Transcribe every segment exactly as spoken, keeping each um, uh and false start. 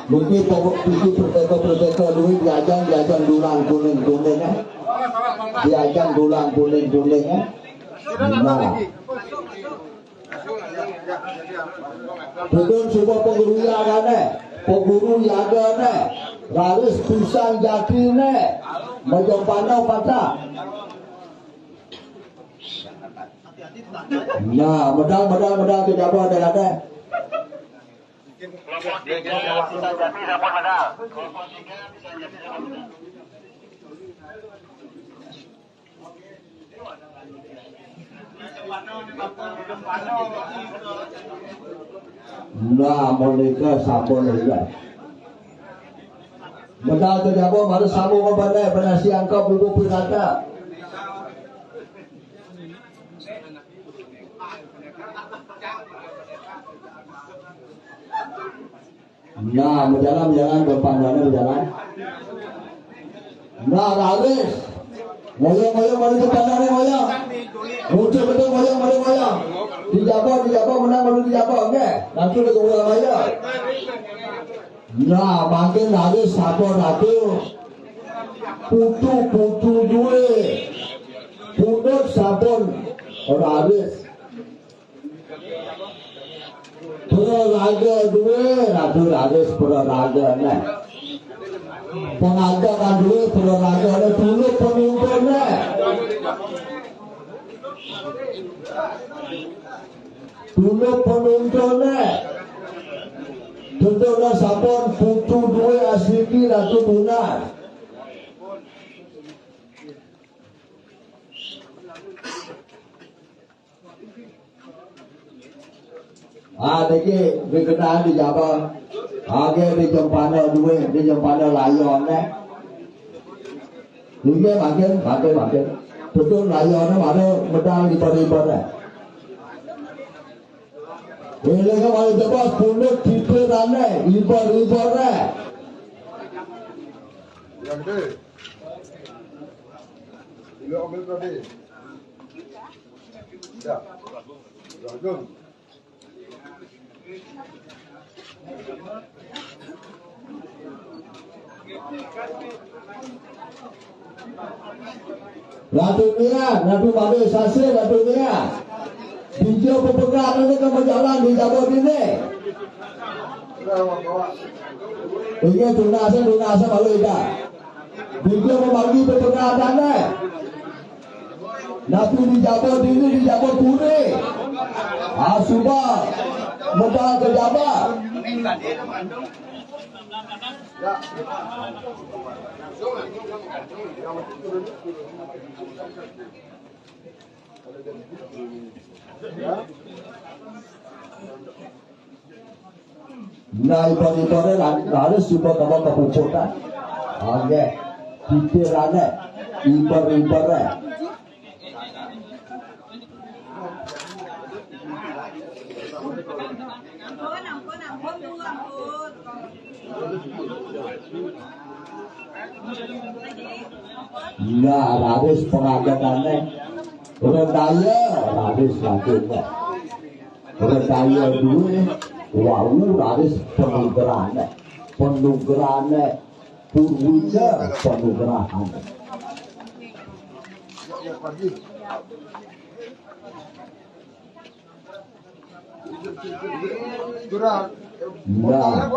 Niki pokok tujuh perteka-perteka duit diajang, diajang dulang kuning-kuning, eh. Diajang dulang kuning-kuning, eh. Nah. Tudun suba paguru yagane, paguru yagane, raris pisan jatine, majompana patah. Nah, medal, medal, medal, kejaba ada, ada. Nah, menika sampun lega. Medal kejaba harus sambung ke bandai, bandai siang ke bubu pirata. Nah, berjalan, berjalan, berpandangan berjalan. Nah, raris. Ngoyong, ngoyong, balik ke pandangan, ngoyong. Muncul betul, ngoyong, balik, ngoyong. Dijaba, dijaba, menang, baru dijaba, oke. Nanti udah gua raya. Nah, makin raris, sapa ratu. Putu-putu duit. Pundut sampun raris. Praraga duwe, ratu raris praraga neh. Pengagakan duwe, praraga neh, dulu penuntun neh. Dulu penuntun neh. Tuntun neh sampun putu duwe asiki ratu tunas. Ah, niki dikenal di Jaba. Age di jempana duwe, di jempana layone. Niki makin, makin, makin. Betul layone mana medal ibar-ibare. Ini kan malah jebas pundut titirane, ibar-ibare. Yang gede. Ini ambil tadi. Ya. Bagus. Ratu Mia, Ratu Babe Sase, Ratu Mia. Bija pepegat ini kan berjalan di Jaba Dine. Iya, tunasnya, tunasnya malu ida. Dija membagi pepegatannya. Napi di Jaba Dine, di Jaba Puri. Ah, suba medal ke Jaba. Nah, ibar-ibare la-, laris suba kaba kapuputan. Nggih. Titirane, ibar-ibare. Nah, raris pengagakane. Rendaya raris lagune. Rendaya duwe wau raris panugrahane. Panugrahane purwida panugrahane. Nah.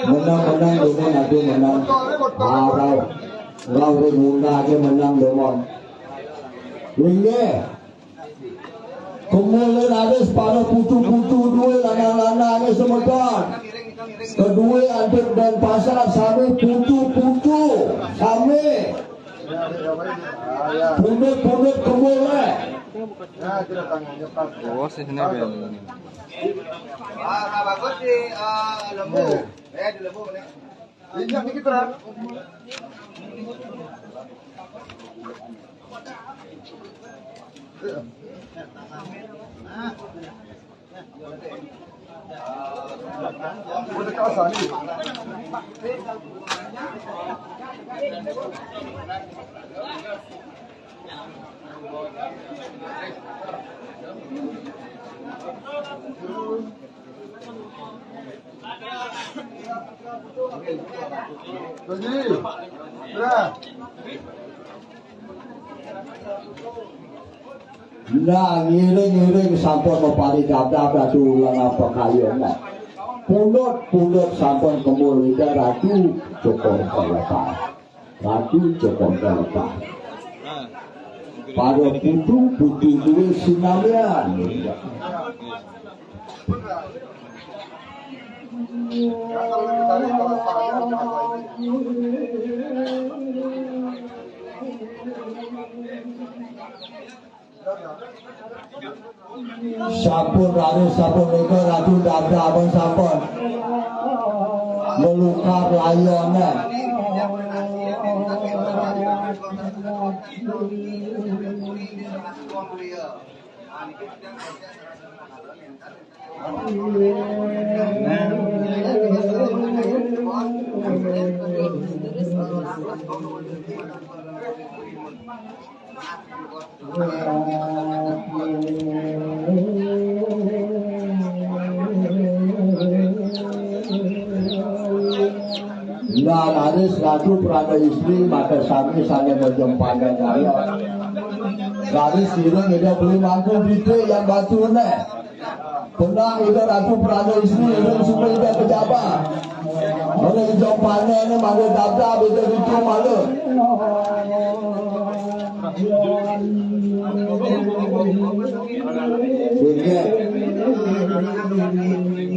Menang, menang, domon, aduh, menang. Arau. Rau ring munda aja menang, domon. Inggih. Kemul raris para putu-putu duwe lanang-lanange semeton. Kedue antuk dan pasar sami putu-putu. Sami. Pundut-pundut kemul, eh. Bos, ini ben. Ah, bagus di, eh, lembu. Eh, di lembu, nih. Injak dikit, Ran. Jadi, nah. Nah, ngiring-ngiring sampun mapari dapdap Ratu Ulang apa kayun. Pundut-pundut sampun kembul Ida Ratu Cokor Kayapa. Ratu Cokor Kayapa. Para putu-putu duwe sinamian. Sampun raris sapunika Ratu Dada pun sampun melukar layone. Nah, raris Ratu Prana Istri maka sami sane majempanan kaya. Raris sira ngida beli mangkuk dite yang batu ne. Punah Ida Ratu Prana Istri, Ida Sumber Ida Pejabat. Ora ijo panen mangga dapdap Ida Ratu Malu. Inggih.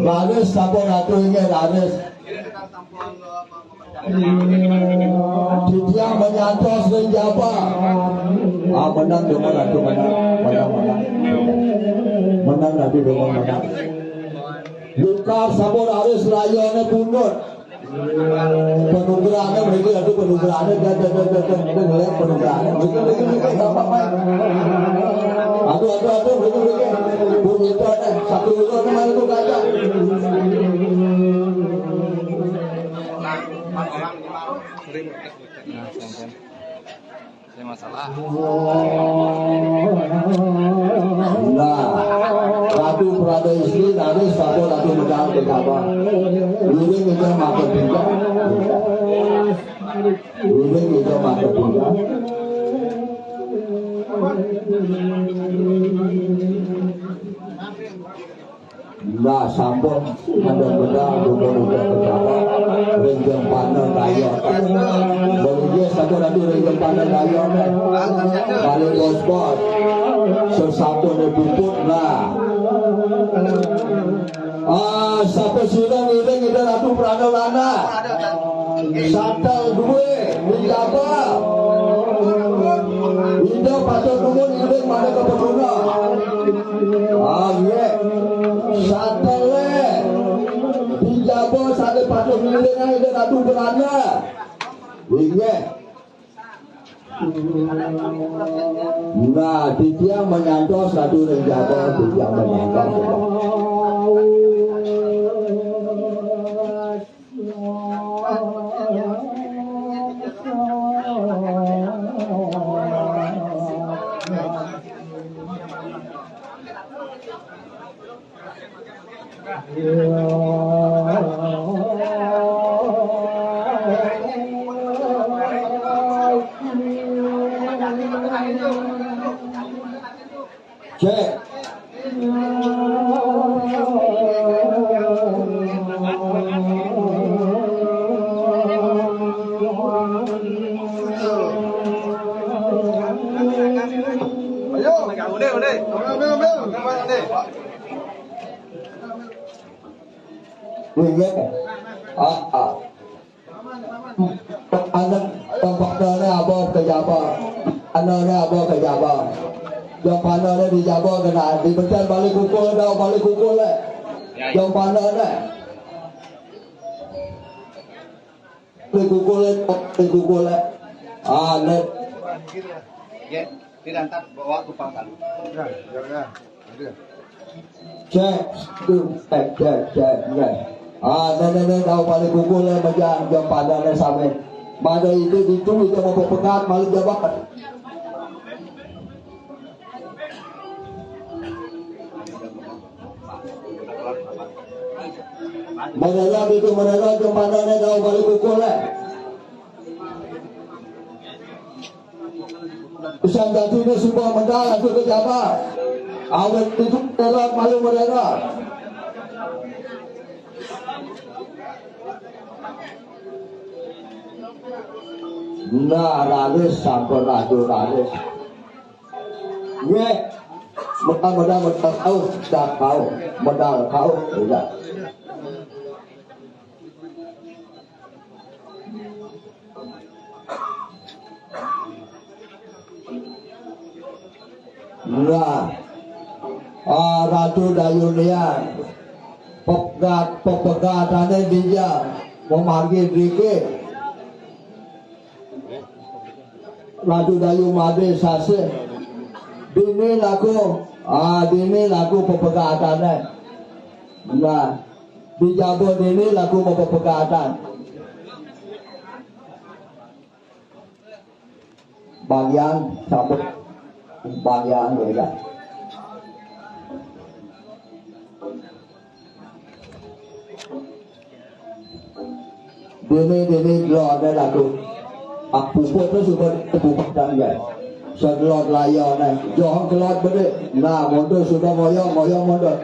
Raris sampun Ratu inggih raris. Titiang menyantos ring jaba. Ah, menang demen aku menang. Menang, menang. Menang aku demen menang. Luka sampun raris rayane pundut. Penugrahannya mriki, aduh, penugrahannya, dah, dah, dah, dah, dah, dah, dah, penugrahannya. Mriki, mriki, mriki, gampang, Pak. Aduh, aduh, aduh, mriki, mriki. Bu, itu ada satu itu ada mana tuh kaca? Nah, sampun. Saya masalah. Nah, Ratu Prada Istri, Ratu Sabo, Ratu Medang, Pegawai. Ini kita makan juga. Ini kita makan juga. Nah, sampun mendang-mendang, dumun udah pejabat. Ring jempana daya. Beli dia satu lagi ring jempana daya. Balik bos-bos. Sesampun dipuput, nah. Ah, sapa sira ngiring Ida Ratu Pranalana? Satel duwe, dijaba. Ida patut nuwun ngiring pada kepeduna. Ah, nggih. Satele. Dijaba sane patut ngiring Ida Ratu Belanda. Inggih. Nah, titiang menyantos satu ring jaba, titiang menyantos. Cek. Ayo. Ambil, ambil, ambil. Iya. Ah, ah. Anak tempatnya apa ke Jaba? Anaknya apa ke Jaba? Yang panahnya di Jaba kena di betul balik kukul dah balik kukul eh. Yang panahnya balik kukul eh, balik kukul eh. Ah, ne. Ya, tidak ntar bawa ke pangkal. Ya, ya, ya. Cek, tuh, cek, cek, cek, cek. Ah, ne, ne, ne, tahu balik kukul eh, macam jam panahnya sampai. Pada itu, itu, itu mau pepekat, balik Jaba. Merera itu merera jempanane dau balik pukul, eh. Sang jatine suba medal aku ke jaba. Awet itu merera malu merera. Nah, raris sampun ratu raris. Nggih. Medal, medal, medal kau, medal kau, medal kau. Udah. Lah, ah, Ratu Dayunia, pegat, pepegatane dija, memargi drike. Ratu Dayu Made Sasih, dini laku, ah, dini laku pepegatane. Nah, di jaba dini laku pepegatan. Bagian sabut, bagian beda. Dene, dene, gelodne lagu. Aku puput tu suba puput dan ya. Segelod layone, joh gelod bede. Nah, mundur suba ngoyong, ngoyong mundur.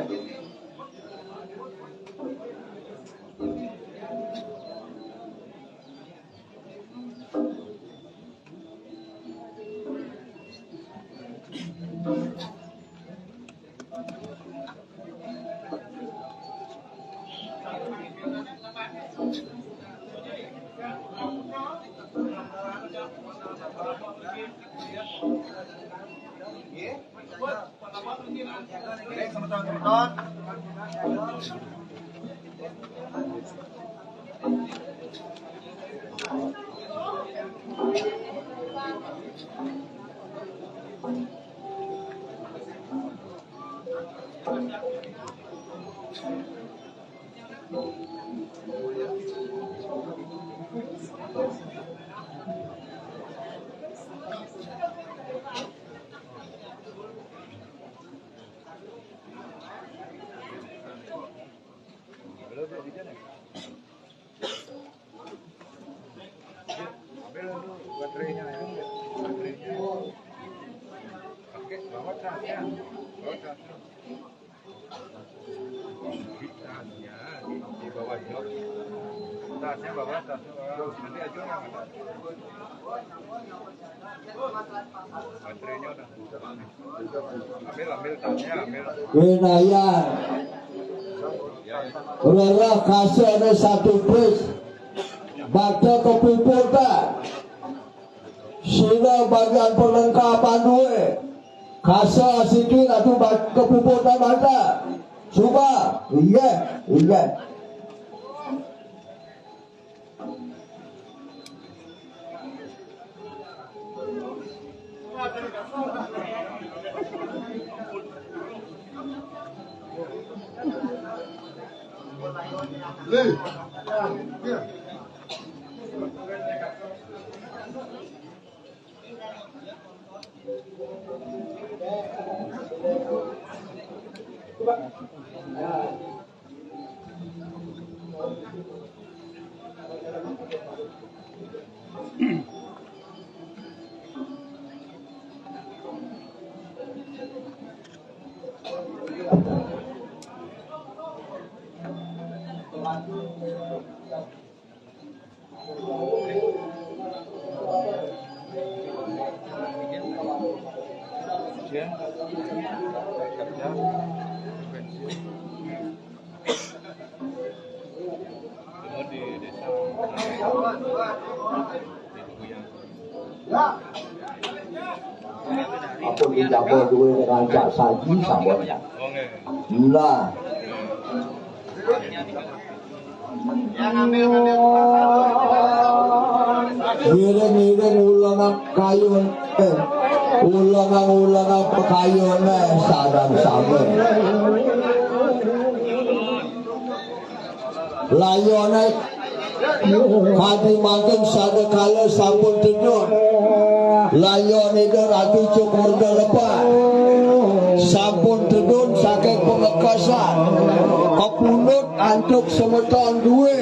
Ambil dulu baterainya ya. Baterainya. Pakai bawa tasnya. Bawa tasnya. Di tasnya, di, di bawah jok. Tasnya bawa, tasnya bawa. Nanti aja yang ada. Baterainya udah. Ambil, ambil tasnya, ambil. Winayan. Rereh kasene satu pis. Bata kepuputan. Sira bagian perlengkapan duwe. Kasa siki ratu ba-, kepuputan bata. Suba. Iya, iya. Ampun dijaba duwe rancak saji sampun. Lah. Ngiring-ngiring ulengang kayun, eh, ulengang-ulengang pekayune sareng sami. Layone kadi mangkin sada kala sampun teduh. Layone Ida Ratu Cokor Delepan. Sampun tedun saking pengekesan. Kepundhut antuk semeton duwe.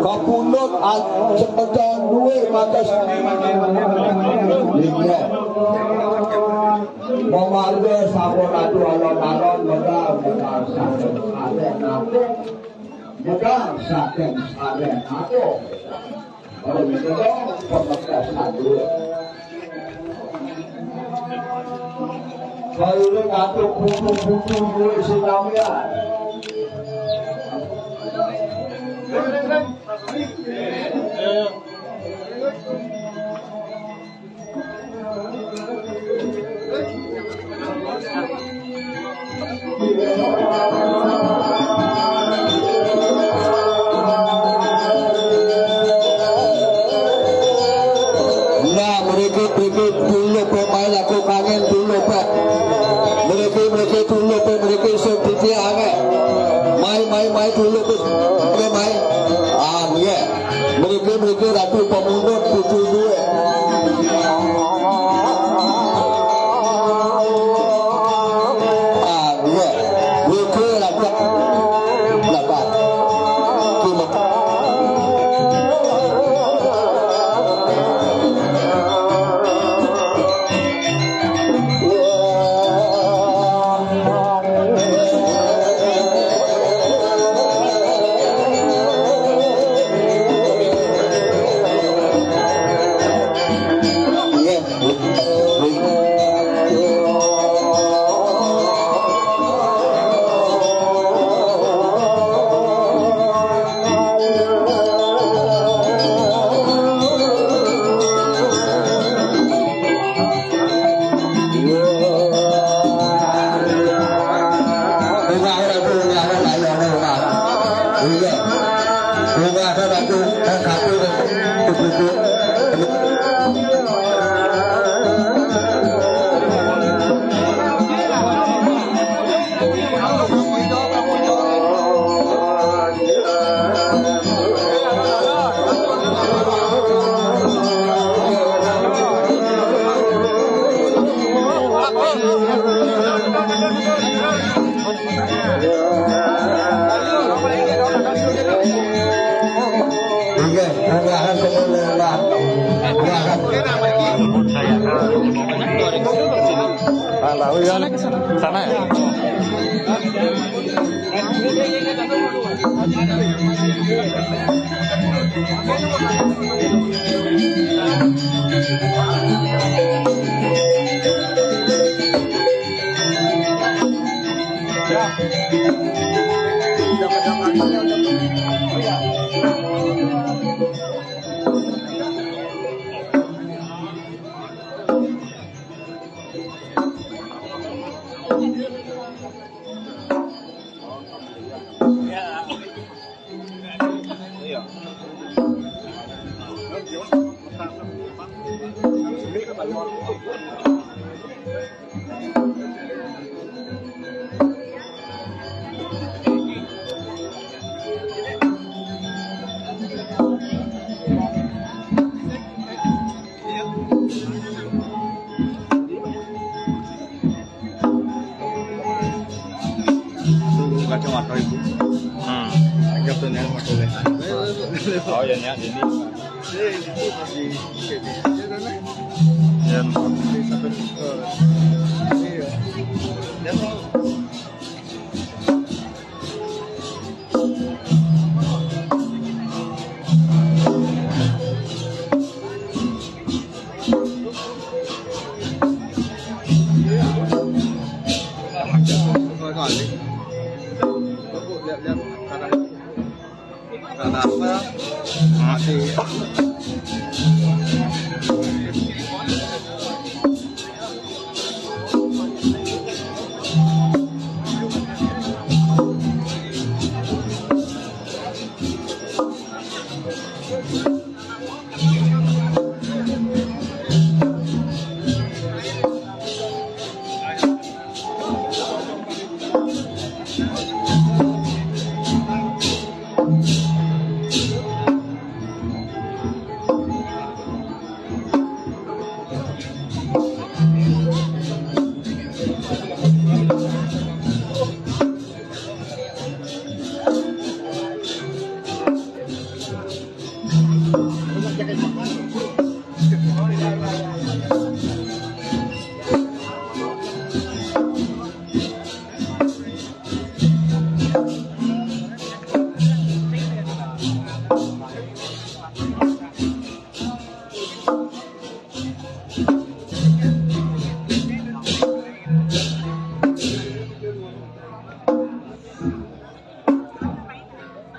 Kepundhut an-, semeton duwe mates. Inggih. Memarga sampun adu alon-alon, medal, medal saking sareng agung. Medal saking sareng agung. Kalau gitu dong, pemekesan duwe. Kalau ini ngatur butuh-butuh duwe sinamian. Nah, mriki, mriki, tulung pemain aku kangen tulung, Pak. Mriki, mriki, tulung, Pak, mriki, sing titi aneh. Mai, mai, mai, tulung, Pak. Mai, mai. Ah, iya. Mriki, mriki, Ratu Pemundhut, putu duwe. Ah, iya. Mriki, Ratu. Lepas. Terima. Nggih, munggahan semoga. Munggahan. Pak Lawi kan sana ya? Kacamata ibu. Hmm. Anggap tuh nih, Mas Soleh. Oh, ya, ya, ini. Ya, iya.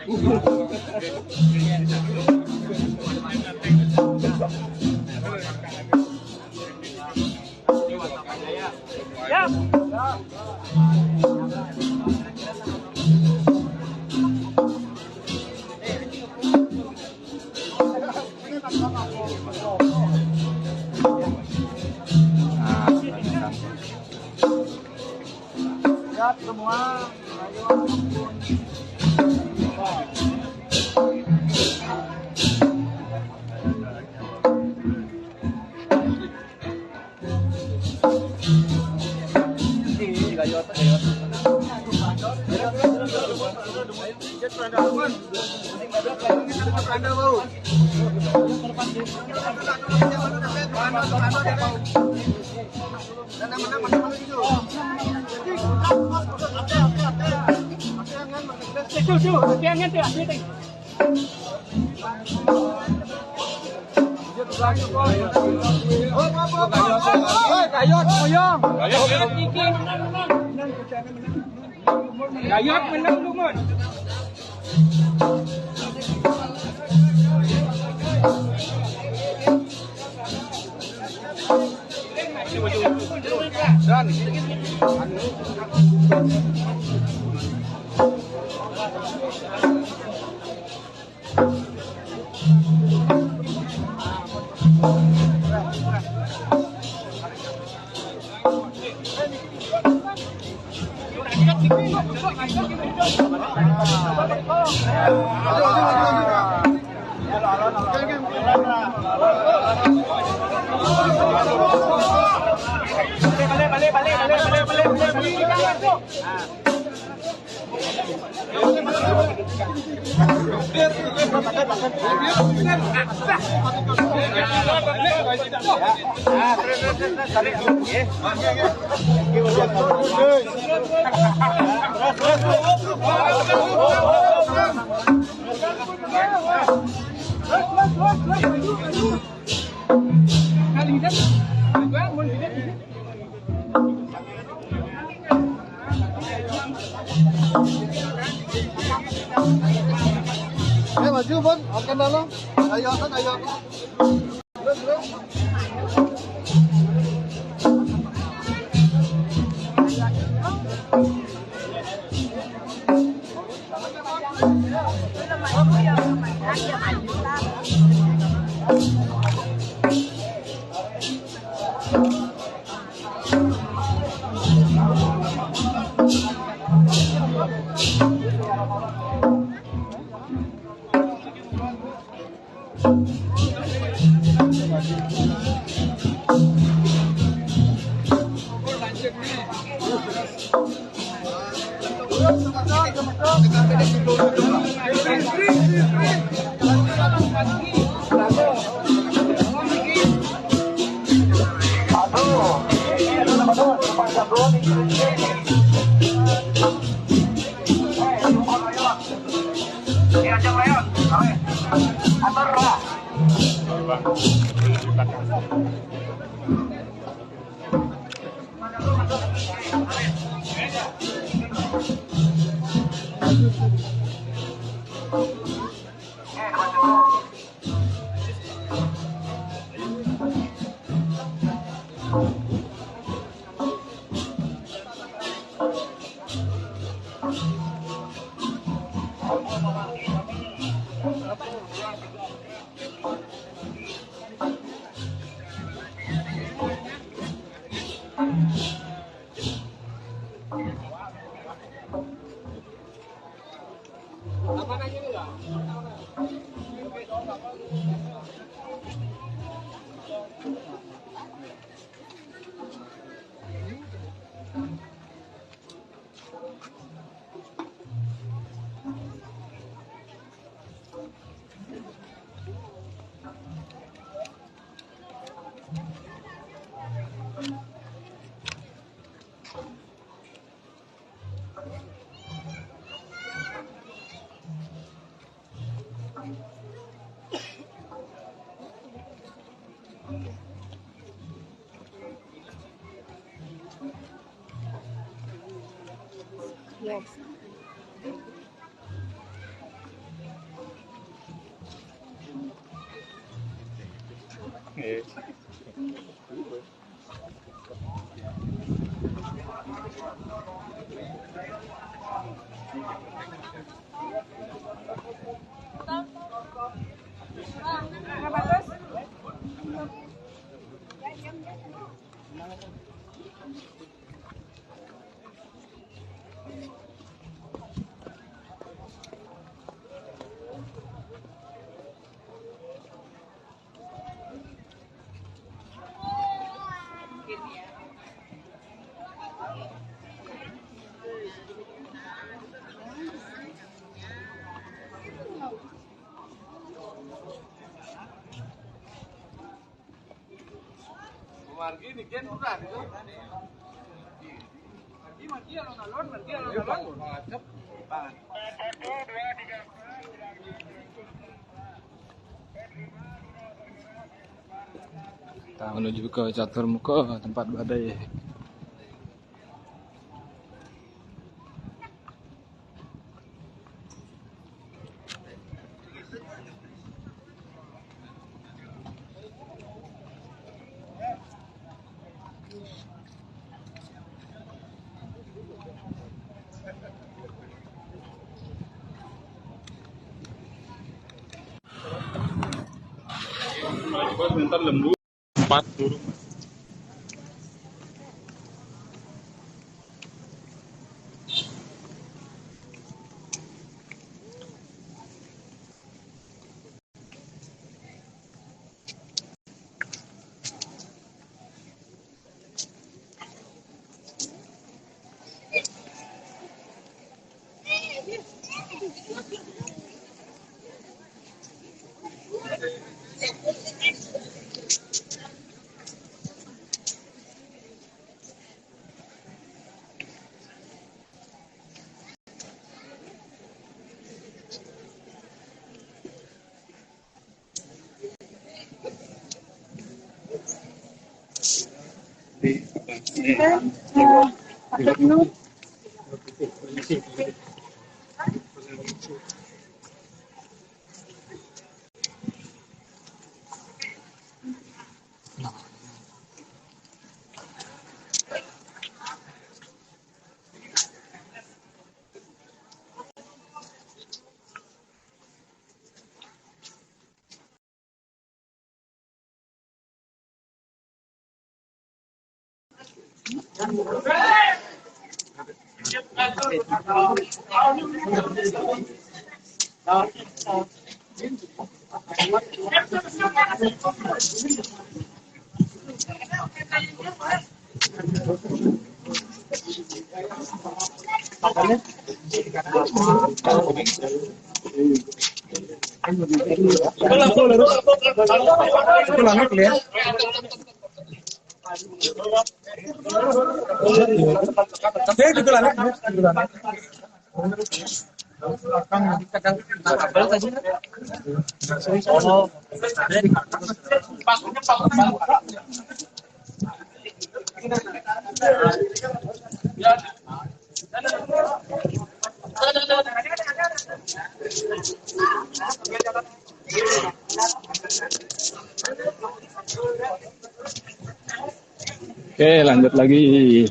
Siap semua. Ayo. Tuh, tuh, tuh, hati-hati tuh, hati-hati. Hei, Gayot, Moyong. Gayot, Gayot. Gayot menang, Lungun. Dan Eh, maju, Bon. Akan dalam. Ayo, akan, ayo, akan. Terus, terus. Yes. Kita menuju ke catur muka tempat badai. Empat huruf. Oke, lanjut lagi.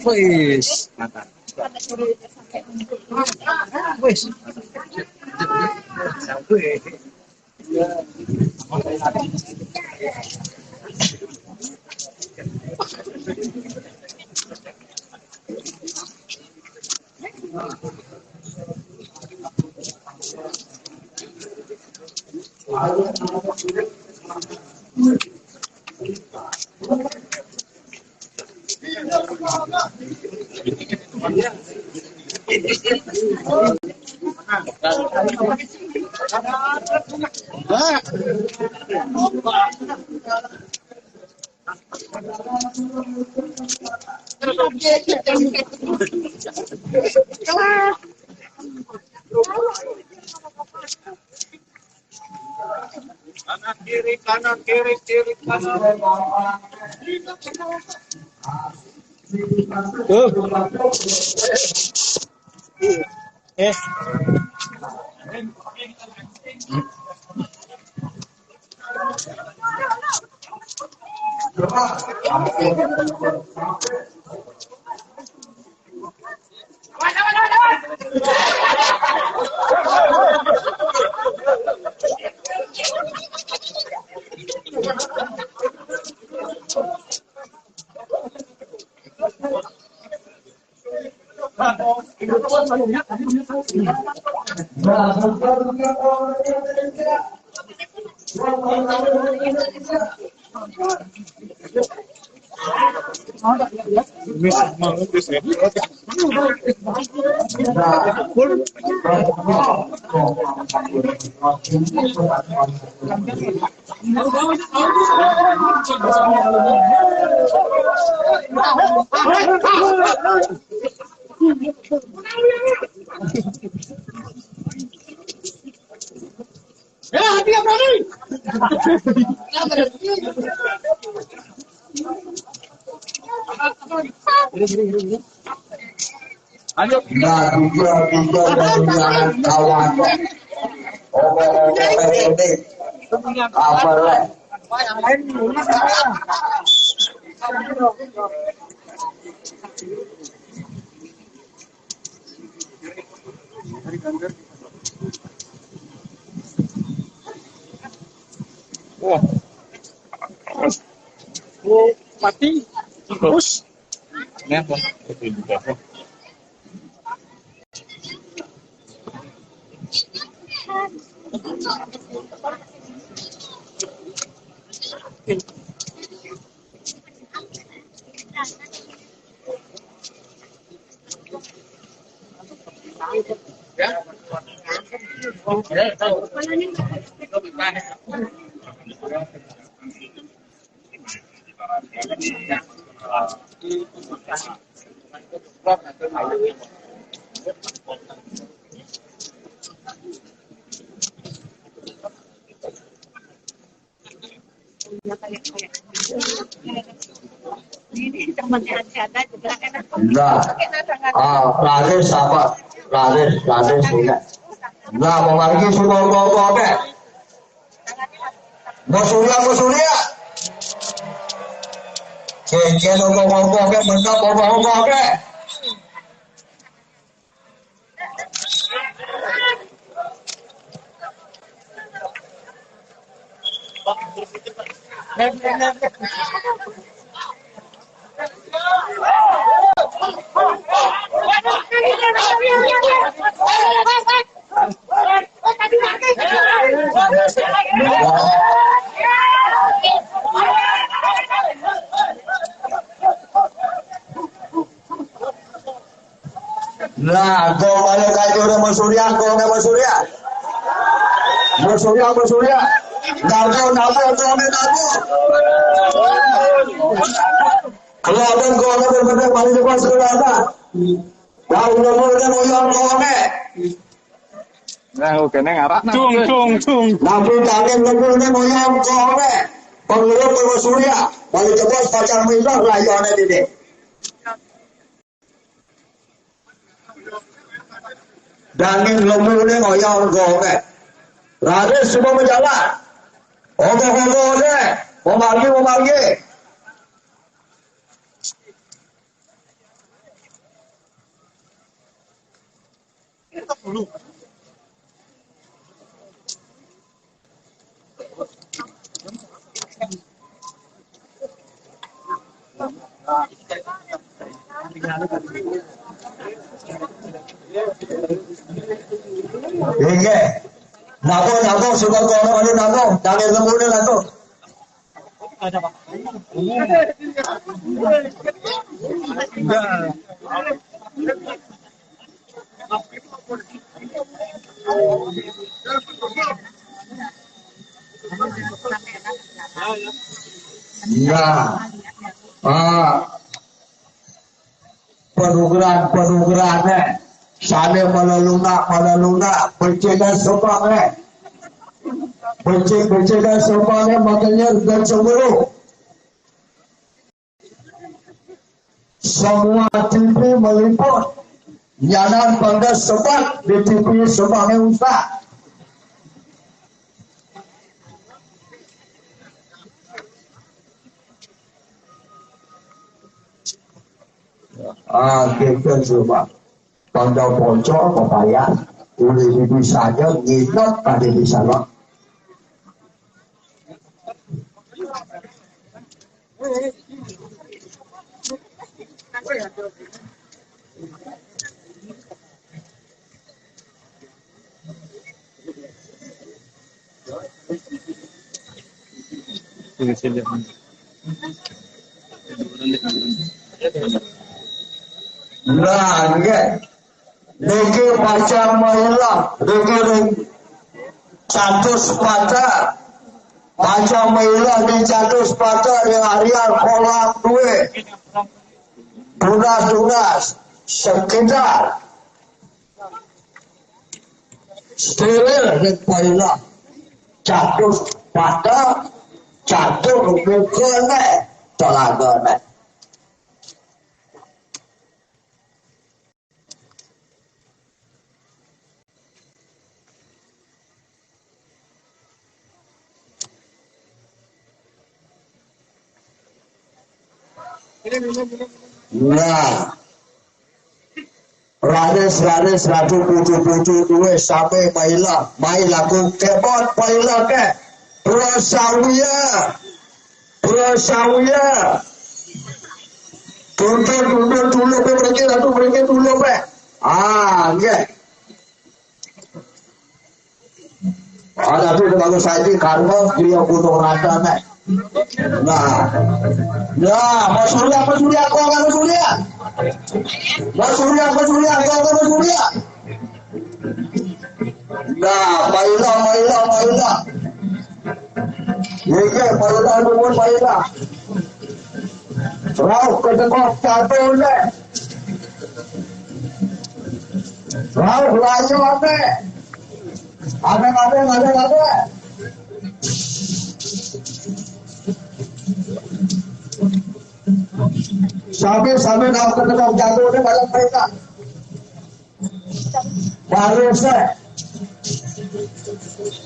Wis, mantap. Wis. Kanan kiri, kanan kiri, kiri kanan. Tuh. Eh. Nah, juga, juga dari kawan. Oke, oke, oke. Apa lah? Wah. Oh, mati. Terus. Ini apa? Nah, ah, raris apa? Raris, raris, ya. Nah, memargi semua kelompok, oke. Mau surya, mau surya. Kecil, oke, oke, oke, menang, oke, oke, oke. Nah, go balik lagi udah mau surya, go nggak mau surya. Mau surya, mau surya. Nabur, nabur, nabur, nabur. Kalau ada go nabur, bener, paling depan sekolah apa? Nah, udah mau, udah mau yang go, oke. Nah, oke, neng arah. Cung, cung, cung. Nabur, tangan, nabur, udah mau yang go, oke. Pengeluar, mau surya. Balik ke bos, pacar minta, lah, ya, ada di deh. Daging lemune ngoyong goke. Raris suba majalan. Ogoh-ogohne, mamargi, mamargi. Inggih. Napa, napa, suka kono anu napa, kangge lemune napa. Ya. Ah. Panugrahan-panugrahane sane malelunak-malelunak, becike sebange. Becik-becike sebange makenyer dan seweruh. Semua T V meliput. Nyanan pada sebat di T V sebange usah. Ah, gitu coba. Tanggal pocong pepaya, uli di bisanya nginep tadi di sana. Nah, nggih. Niki pacang mailah, niki ring Catus Pada. Pacang mailah di Catus Pada ring Arial Kolam duwe. Tunas-tunas sekitar steril ring pailah. Catus Pada, catur mukane, telagane. Nah, raris-raris ratu putu-putu duwe same maila, mailaku kebon pailake. Prasawiya, prasawiya. Tuntun, tuntun, tulung pe mriki, ratu mriki tulung pe. Ah, nggih. Ada tu bagus saja karena dia butuh rata nih. Nah, nah, Mas Surya, Mas Surya, aku akan Mas Surya. Mas Surya, Mas Surya, aku akan Mas Surya. Nah, baiklah, baiklah, baiklah. Nggih, baiklah, nuwun, baiklah. Rauh kedekok jatuh nih. Rauh layone. Adeng, adeng, adeng, adeng. Sami, sami, rauh kedekok jatuh nih, malah mereka. Baru se.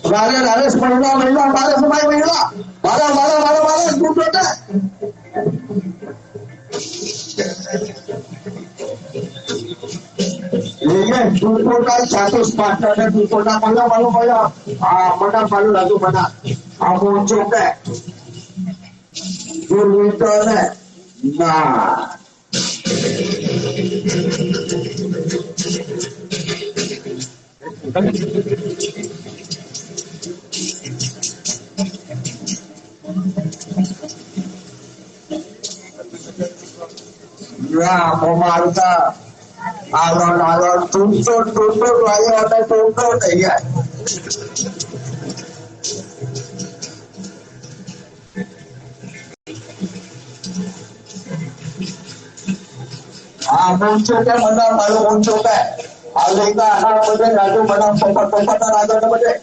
Lari, lari, semua, semua, baru, semua, semua. Baru, baru, baru, baru, duduk dah. Ini dudukan satu sepatu dan dudukan malu, malu, malu. Ah, mana malu lagu mana? Ah, muncul deh. Dudukan deh. Nah. Ya, pemarta. Alon-alon tuntun, tuntun, layone tuntun, ya. Ah, muncul ke mana, malu muncul ke. Alika, ha, betul, lalu mana, tempat-tempat, ada, ada, betul.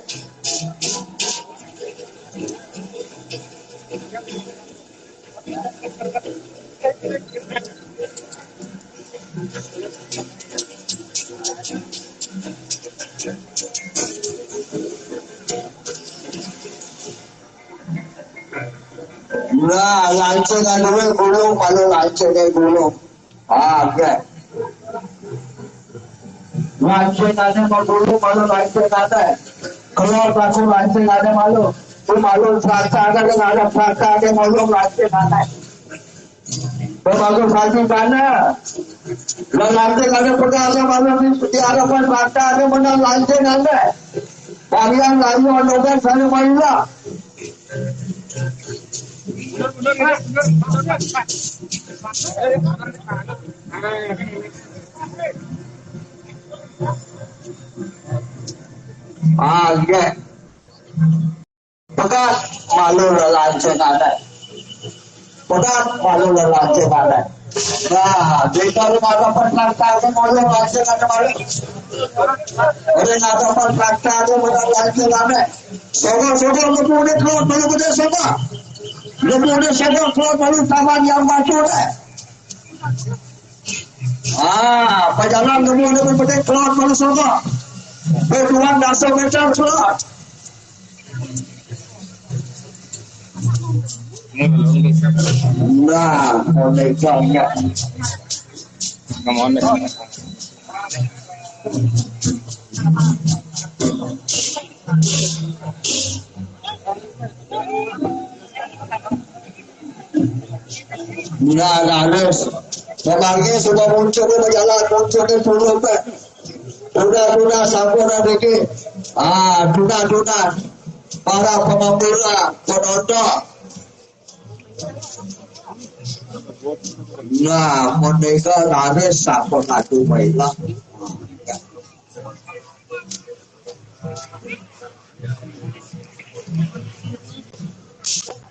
Lanceng anu gulung, malu lanceng gulung. Ah, oke. Lanceng anu mau gulung, malu lanceng anu. Kalau aku lanceng anu malu. Tu malu serasa ada, ada serasa ada malu lanceng anu. Babagus hati kana. Lah lanceng anu pegang malu di, di hadapan serasa ada menang lanceng anu. Varian lain orang sana main lah. Ah, iya. Pegat malu lelanceng anak. Pegat malu lelanceng anak. Nah, kita rumah dapat langkah ke malu lanceng anak malu. Orang nak dapat langkah ke malu lanceng anak. Sogo, sogo, lebu ni keluar, malu gede sogo. Lebu ni sogo, keluar, malu taman yang batu deh. Ah, pajalan lebu ni, lebu ni keluar, malu sogo. Berduang dah sogo, keluar. Nah, bonekanya. Nah, nah, terus. Memangnya sudah muncul, berjalan muncul di turun, Pak. Tuna, tuna, sampun ada ke. Ah, tuna, tuna. Para pengembara, penonton. Nah, mereka laris sampun adu main lah.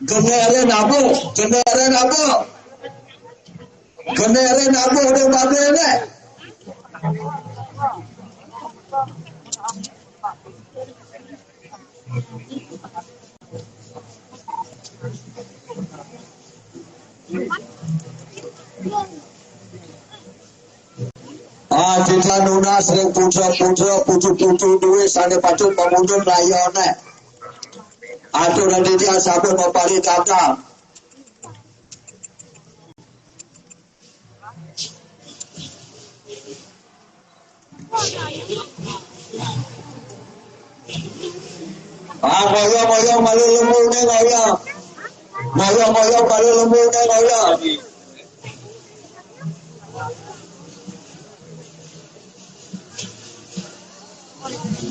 Genere nabu, genere nabu. Genere nabu de babene. Ah, kita nunas ring putra-putra, putu-putu duwe sane patut pamundhut rayane. Atur dadi dia sampun mapari tata. Ah, ngoyong, ngoyong, malu lembune ngoyong. Ngoyong, ngoyong, malu lembune ngoyong.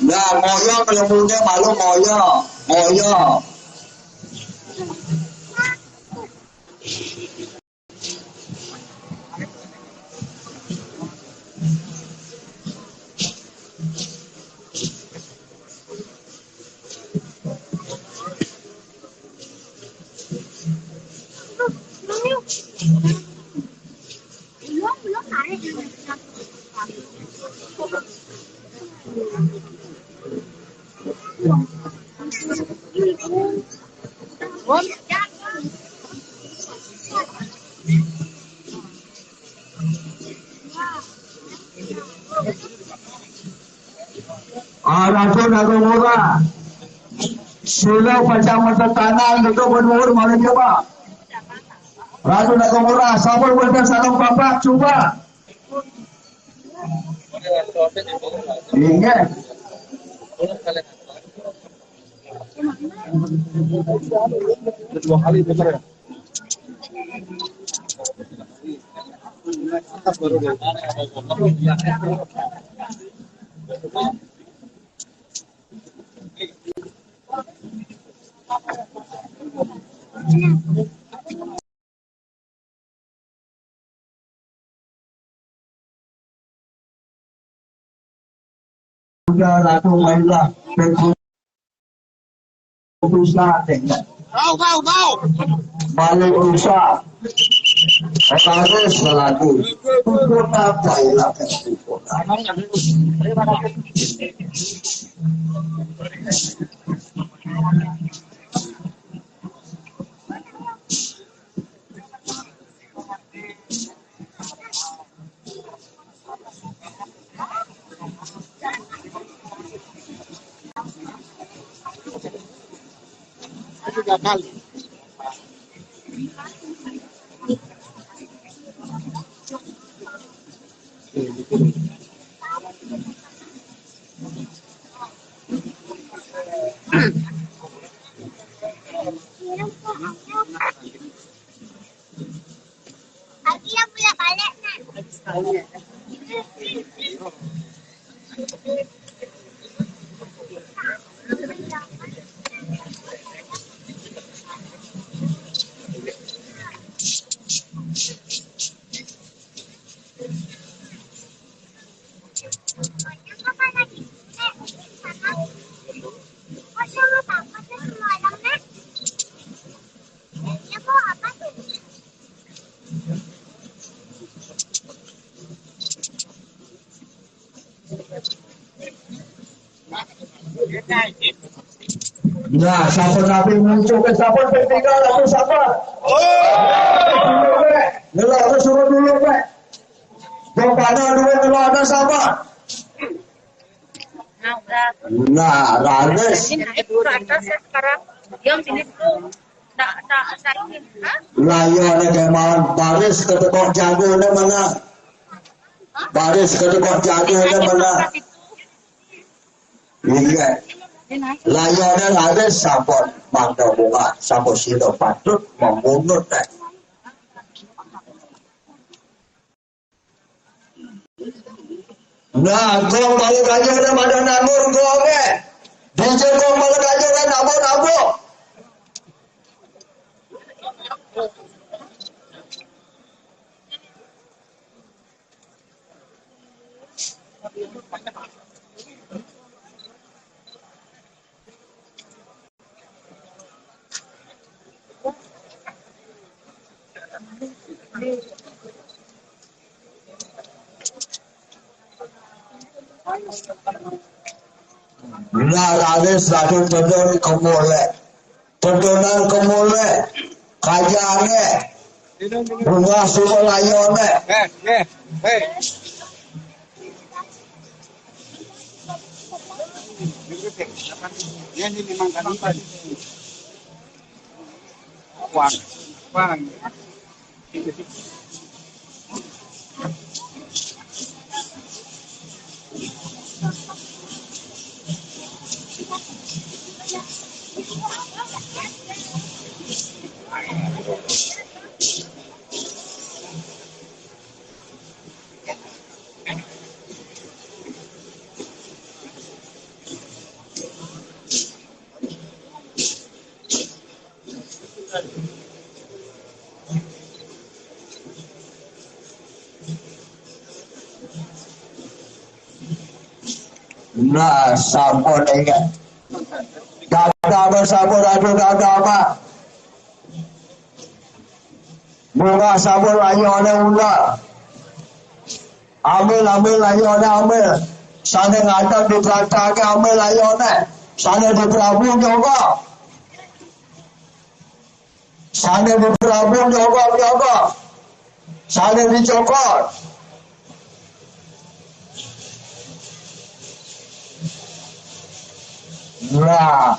Nah, ngoyong, lembune malu ngoyong. Ngoyong. Ah, Ratu Nagamura. Sila pacang mata tangan, duduk bermuhur, malam dia, Pak. Ratu Nagamura, sabar, buatkan salam papak, coba. Ingat. Dua kali putar ya. Udah, Ratu, mainlah. Bau, bau, bau. Balik rusak. Otaris selaku. Pukul apa ya? Tiga kali. Nah, sampun napi muncul ke sampun P tiga ratus sampun. Ngelak ke suruh dulu, Pak. Jom pada dulu ngelak ada sampun. Nah, udah. Nah, raris. Ini naik ke atas ya sekarang. Yang sini tuh. Nah, nah, saya ini. Hah? Lah, iya, ada kemauan. Baris ketekok jago, ada mana? Baris ketekok jago, ada mana? Iya. Layone lare sampun mangga bunga, sampun sida patut membunuh teh. Nah, gong balik aja udah pada nanggur gong eh. D J gong balik aja udah nabur-nabur. Nah, raris ratu tedun kemulek. Tedunan kemulek. Kajane. Bunga suruh layone. Eh, eh, eh. Ini memang kan. Wah, wah. Nah, sampun ingat. Dada sampun, aduh, dada apa? Murah sampun layone ular. Ambil, ambil layone, ambil. Sane ngadeg diberatake, ambil layone. Sane di Prabu nyoba. Sane di Prabu nyoba, nyoba. Sane dicokot. Nah,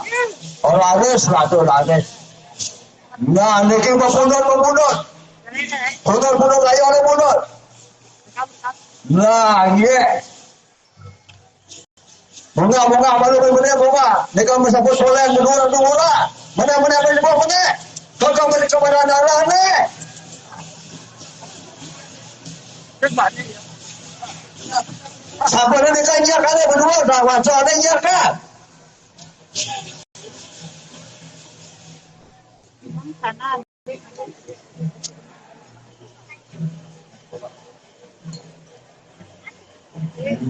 ora wis, waduh, ora wis. Nah, niki pepundhut, pepundhut. Pundhut, pundhut, ayo, ayo, pundhut. Nah, nggih. Bunga, bunga, malu, meneh, bunga. Nika mesti soleh, menurut, menurut. Meneh, meneh, meneh, meneh. Kok, kok, meneh, kepada Allah, nih. Sabar, nika, iya, kan, berdua, dah, wacana, iya, kan.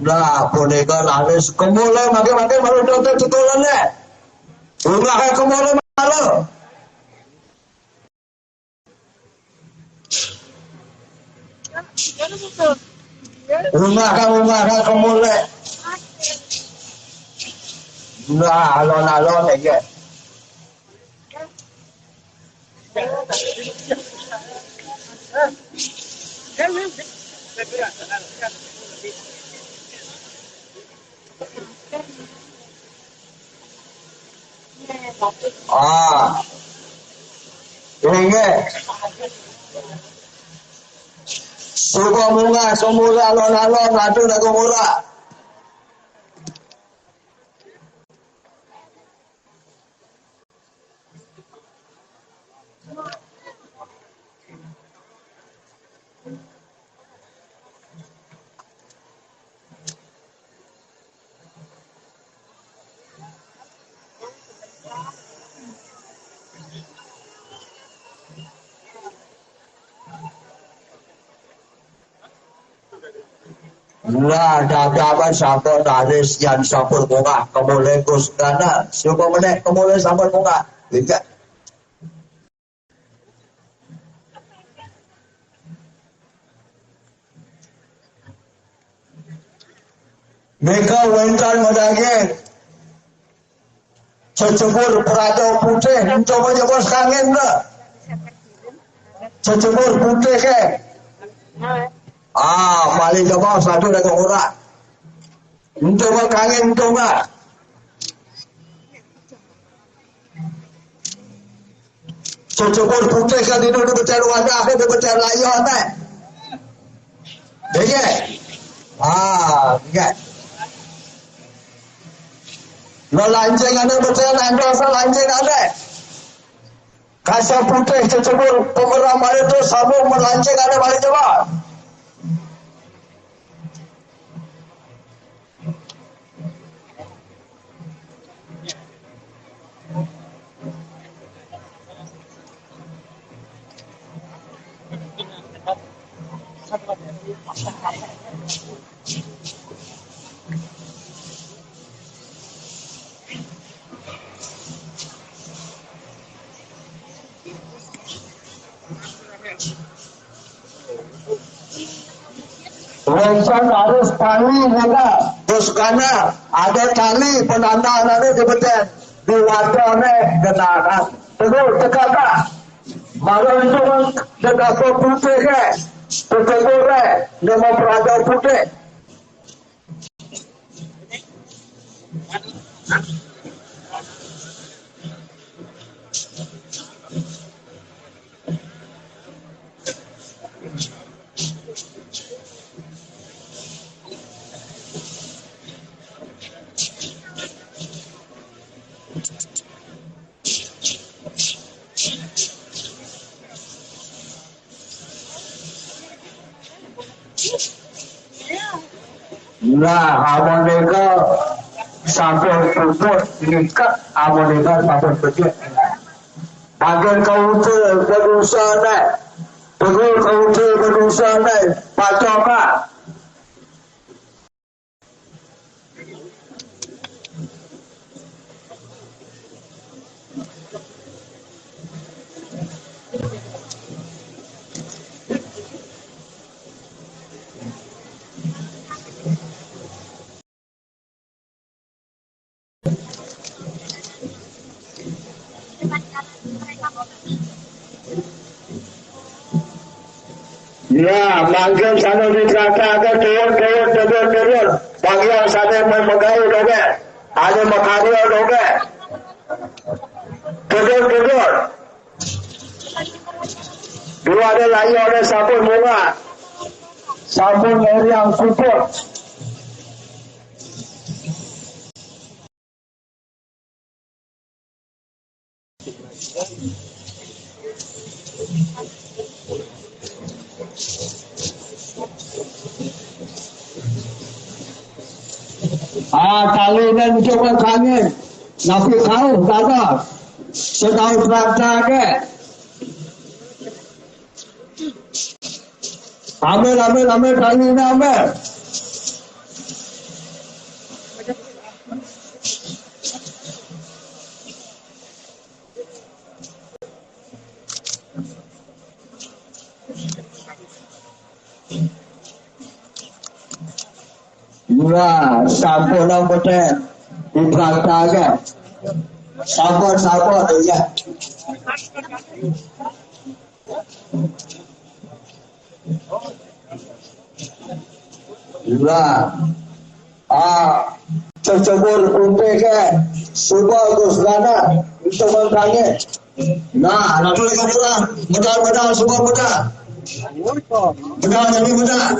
Lah, punika raris kemula mangke-mangke malu dodo tutulane. Bunga kemula malu. Bunga kemula kemula. Nah, alon-alon iki. Ah. Inggih. Suba munggah, sumurah alon-alon, radu lagu murah. Lah, dadaban sampun raris yan sampun munggah, kemulih Gus Gana. Suba menék kemulih sampun munggah. Inggih. Nika wénten madaging cecebur prada putih, ento menyebut kangin dah. Cecebur putih ke. Ah, paling jebos satu dah orang. Ento mah kangin ento mah. Cecebur putih kan itu di becak wadah, di becak layar teh. Dege. Ah, dege. Lo lancing ada becak nando sa lancing ada. Kasa putih cecebur pemeram ada tu sabuk melancing ada balik coba. Wénten harus tali juga. Terus karena ada tali penanda nanti di beten. Di wadahnya genangan. Teguh, tegaklah. Malam itu kan tegak putih ke. Teguh ke. Dia mau perada putih. Nah, amun nika sampun puput, nika amun nika sampun becik. Mangkin kauta bedosa né. Teguh kauta bedosa né. Pacokak. Ya, mangkin sané ditraktirake turun, turun, turun, turun. Bagian sané me-, megawe dogé, ada makarya dogé. Turun, turun. Dua ada layar ada sampun munggah. Sampun ngeriang kuput. Ah, taliné coba kangin. Napi kauh, kagak? Setahu praktek. Ambil, ambil, ambil, taliné ambil. Wah, sampun lah, Beten. Dipraktek. Sampun, sampun, iya. Lah. Ah, cecebur putih ke. Suba Gus Gana. Itu mangkanya. Nah, lalu lagi pulang. Modal-modal, semua modal. Benar, tapi benar.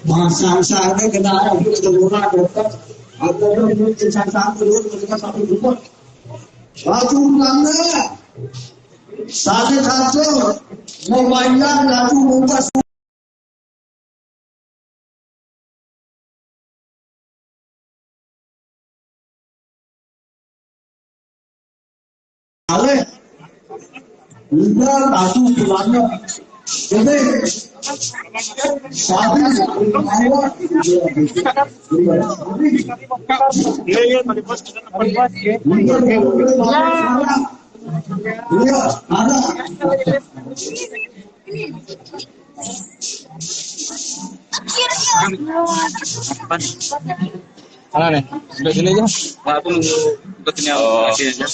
Masang sana kena aku ke rumah dokter. Aku belum kesang satu dulu, kita satu dulu. Satu pelanggan. Satu satu. Membayar lagu muka. Ale, udah satu semuanya. Jadi, satu. Iya, iya, tadi pas kita tempat buat. Iya, ada. Mana nih? Udah sini aja. Pak, aku nunggu ikutnya. Oh. Lagi aja.